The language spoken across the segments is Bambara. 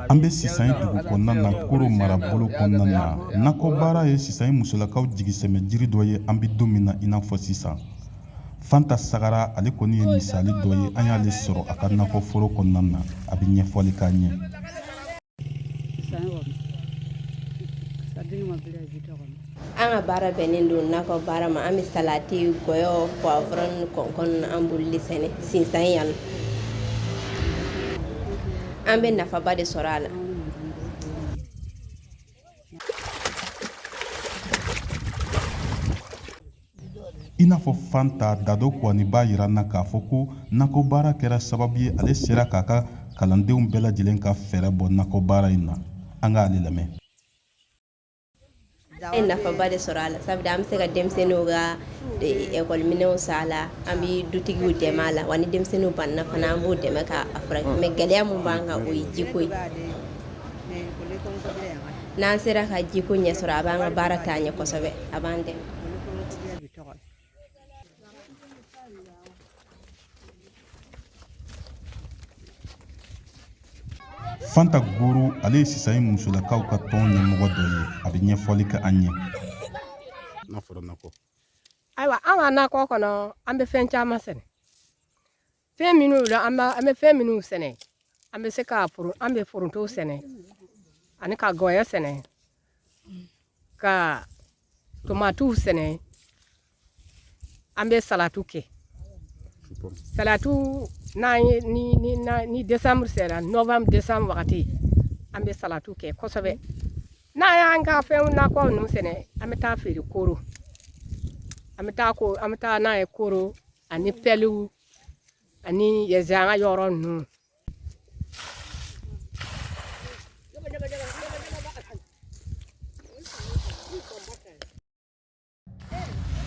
An bɛ Sisayi dugu kɔnɔna na, Koro marabolo kɔnɔna na. Nakɔbaara ye Sisayi musolakaw jigisɛmɛ jiri dɔ ye an bɛ don min na i n'a fɔ sisan. Fanta Sagara, ale kɔni ye misali dɔ ye. An y'ale sɔrɔ a ka nakɔforo kɔnɔna na, a bɛ ɲɛfɔli k'an ye. An ka baara bɛnnen don nakɔ baara ma. An bɛ salati, gɔyɔ, poivron, kɔnkɔn, an b'olu de sɛnɛ Sinsan yan. An bɛ nafaba de sɔrɔ a la. I n'a fɔ Fanta, Dado Kuwani b'a yira n na k'a fɔ ko nakɔbaara kɛra sababu ye ale sera k'a ka kalandenw bɛɛ lajɛlen ka fɛɛrɛ bɔ nakɔbaara in na. An k'ale lamɛn. An ye nafaba de sɔrɔ a la, sabu an bɛ se ka denmisɛnninw ka ekɔliminɛnw san a la, an bɛ dutigiw dɛmɛ a la, wa ni denmisɛnninw banna fana, an b'u dɛmɛ k'a furakɛ. Mais gɛlɛya min b'an kan, o ye jiko ye. N'an sera ka jiko ɲɛ sɔrɔ, a b'an ka baara taa ɲɛ kosɛbɛ, a b'an dɛmɛ. Fanta Goro, ale ye Sisayi musolakaw ka tɔn ɲɛmɔgɔ dɔ ye, a bɛ ɲɛfɔli kɛ an ye. N'a fɔra nakɔ. Ayiwa, an ka nakɔ kɔnɔ, an bɛ fɛn caman sɛnɛ. Fɛn minnu la, an bɛ fɛn minnu sɛnɛ, an bɛ se ka foro, an bɛ foronto sɛnɛ ani ka gɔyɔ sɛnɛ, ka tomatiw sɛnɛ, an bɛ salatu kɛ. Salatu, n'an ye ni ni ni décembre sera, novembre, décembre wagati, an bɛ salatu kɛ kosɛbɛ. N'an y'an ka fɛnw nakɔ ninnu sɛnɛ, an bɛ taa feere Koro. An bɛ taa ko an bɛ taa n'a ye Koro ani Pɛliw ani Yɛzɛanga yɔrɔ ninnu.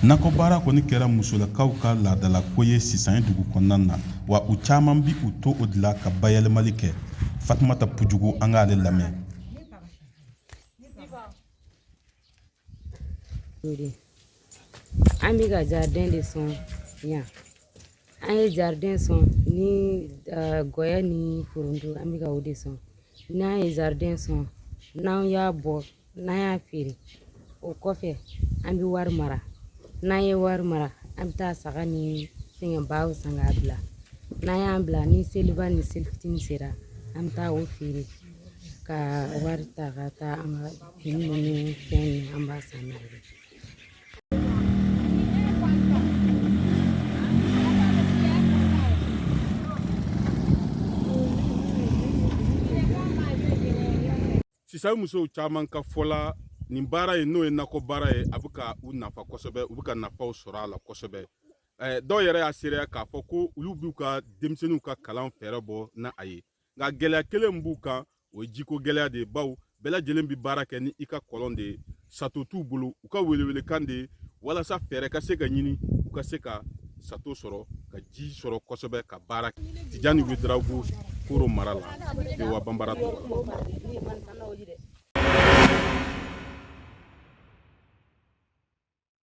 Nakɔbaara kɔni kɛra musolakaw ka laadalako ye Sisan dugu kɔnɔna na, wa u caman bi u to o de la ka bayɛlɛmali kɛ. Fatumata Pujugu, an k'ale lamɛn. An bɛ ka jardin de sɔn yan. An ye jardin sɔn ni gɔyɔ ni foronto, an bɛ ka o de sɔn. N'an ye jardin sɔn, n'an y'a bɔ, n'an y'a feere, o kɔfɛ an bɛ wari mara. N'an ye wari mara, an bɛ taa saga ni fɛngɛ baw san k'a bila. N'an y'an bila, ni seliba ni selifitini sera, an bɛ taa o feere ka wari ta ka taa an ka fini ninnu, fɛn ninnu, an b'a san n'a ye. Sisan musow caman ka fɔ la, nin baara in, n'o ye nakɔ baara ye, a bɛ ka u nafa kosɛbɛ, u bɛ ka nafaw sɔrɔ a la kosɛbɛ. Dɔw yɛrɛ y'a seereya k'a fɔ ko olu b'u ka denmisɛnninw ka kalan fɛɛrɛ bɔ n'a a ye. Nka gɛlɛya kelen min b'u kan, o ye jiko gɛlɛya de ye, bawo bɛɛ lajɛlen bɛ baara kɛ ni i ka kɔlɔn de ye, sato t'u bolo. U ka welewelekan de ye walasa fɛɛrɛ ka se ka ɲini, u ka se ka sato sɔrɔ, ka ji sɔrɔ kosɛbɛ ka baara kɛ. Tijani Wedarago, Koro mara la, VOA Banbara tɔgɔ la.